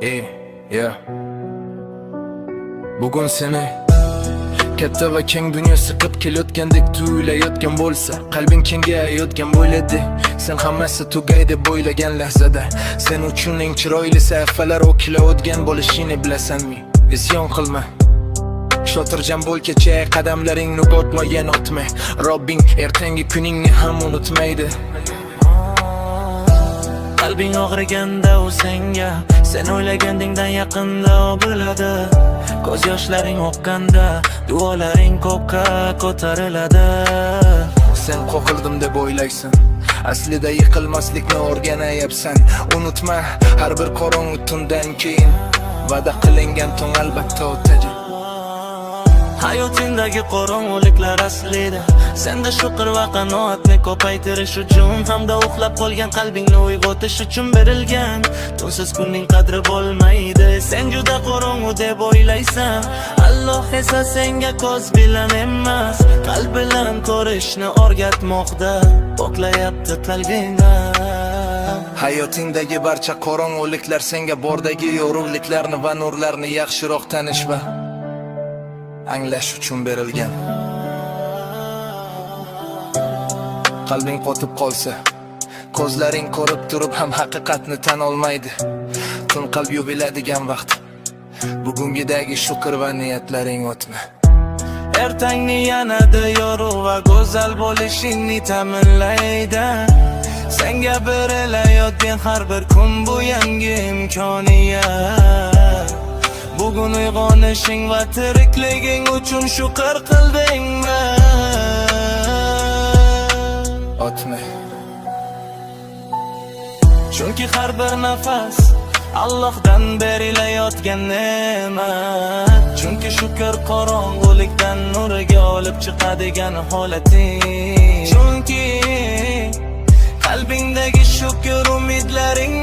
Ey, ya. Bugun seni katta va keng dunyo siqib kelayotgandek tuyulayotgan bo'lsa, qalbing kengayayotgan bo'ladi. Sen hammasi tugaydi deb o'ylagan lahzada sen uchun eng chiroyli sahifalar ochilayotgan bo'lishini bilasanmi? Isyon qilma. Xotirjam bo'l, kecha qadamlaringni botmagan o'tma. Robbing ertangi kuningni ham unutmaydi. Qalbing og'riganda u senga sen o'ylagandingdan yaqinda u biladi. Ko'z yoshlaring oqqanda duolaring ko'kka ko'tariladi. Sen qoqildim deb o'ylaysan, aslida yiqilmaslikni o'rganayapsan. Unutma, har bir qorong'u tundan keyin va'da qilingan tong albatta o'tadi. Hayotingdagi qorong'uliklar aslida senda shukr va qanoatni ko'paytirish uchun hamda uxlab qolgan qalbingni uyg'otish uchun berilgan. Tunsiz kunning qadri bo'lmaydi. Sen juda qorong'u deb o'ylaysan, Alloh esa senga ko'z bilan emas, qalb bilan ko'rishni o'rgatmoqda, poklayapti qalbingni. Hayotingdagi barcha qorong'uliklar senga bordagi yorug'liklarni va nurlarni yaxshiroq tanish va anglash uchun berilgan. Qalbing qotib qolsa, ko'zlaring ko'rib turib ham haqiqatni tan olmaydi. Tun qalb yuviladigan vaqt. Bugungidagi shukr va niyatlaring o'tma. Ertangni yanada yorug' va go'zal bo'lishingni ta'minlaydi. Senga berilayotgan har bir kun bu yangi imkoniyat. Bugun uyg'onishing va tirikliging uchun shukr qildingmi? O'tma. Chunki har bir nafas Allohdan berilayotgan ne'mat. Chunki shukr qorong'ulikdan nuriga olib chiqadigan holating. Chunki qalbingdagi shukr umidlaring